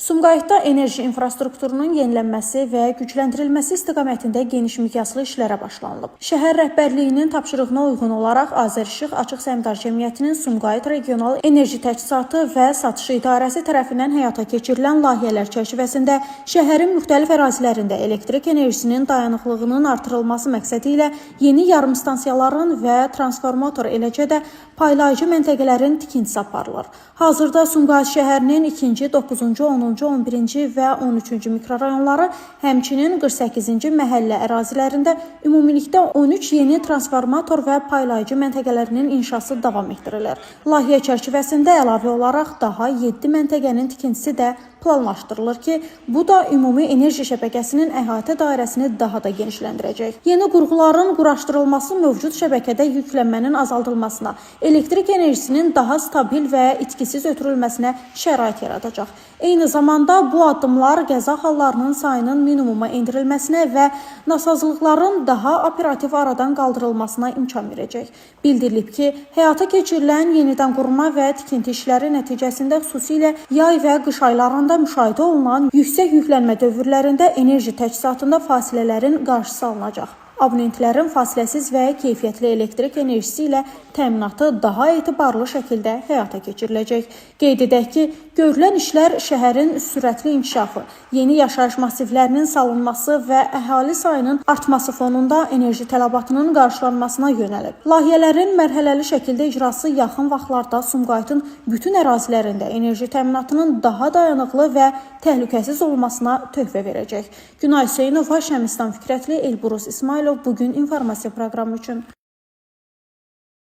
Sumqayıtda enerji infrastrukturunun yenilənməsi və gücləndirilməsi istiqamətində geniş miqyaslı işlərə başlanılıb. Şəhər rəhbərliyinin tapşırığına uyğun olaraq Azərişıq Açıq Səhmdar Cəmiyyətinin Sumqayıt Regional Enerji Təchizatı və Satışı İdarəsi tərəfindən həyata keçirilən layihələr çərçivəsində şəhərin müxtəlif ərazilərində elektrik enerjisinin dayanıqlığının artırılması məqsədi ilə yeni yarımstansiyaların və transformator, eləcə də paylayıcı məntəqələrin tikintisi aparılır. Hazırda Sumqayıt şəhərinin 2-ci, 9-cu, 10-cu, 11-ci və 13-cü mikrorayonları, həmçinin 48-ci məhəllə ərazilərində ümumilikdə 13 yeni transformator və paylayıcı məntəqələrinin inşası davam etdirilir. Layihə çərçivəsində əlavə olaraq daha 7 məntəqənin tikintisi də planlaşdırılır ki, bu da ümumi enerji şəbəkəsinin əhatə dairəsini daha da genişləndirəcək. Yeni qurğuların quraşdırılması mövcud şəbəkədə yüklənmənin azaldılmasına, elektrik enerjisinin daha stabil və itkisiz ötürülməsinə şərait yaradacaq. Eyni zamanda bu addımlar qəza hallarının sayının minimuma endirilməsinə və nasazlıqların daha operativ aradan qaldırılmasına imkan verəcək. Bildirilib ki, həyata keçirilən yenidən qurma və tikinti işləri nəticəsində xüsusilə yay və qış aylarında müşahidə olunan yüksək yüklənmə dövrlərində enerji təchizatında fasilələrin qarşısı alınacaq. Abonentlərin fasiləsiz və keyfiyyətli elektrik enerjisi ilə təminatı daha etibarlı şəkildə həyata keçiriləcək. Qeyd edək ki, görülən işlər şəhərin sürətli inkişafı, yeni yaşayış massivlərinin salınması və əhali sayının artması fonunda enerji tələbatının qarşılanmasına yönəlib. Layihələrin mərhələli şəkildə icrası yaxın vaxtlarda Sumqayıtın bütün ərazilərində enerji təminatının daha dayanıqlı və təhlükəsiz olmasına töhfə verəcək. Günay Hüseynova, Şəmistan Fikrətli, Elbrus İsmailov Bugün informasiya proqramı üçün.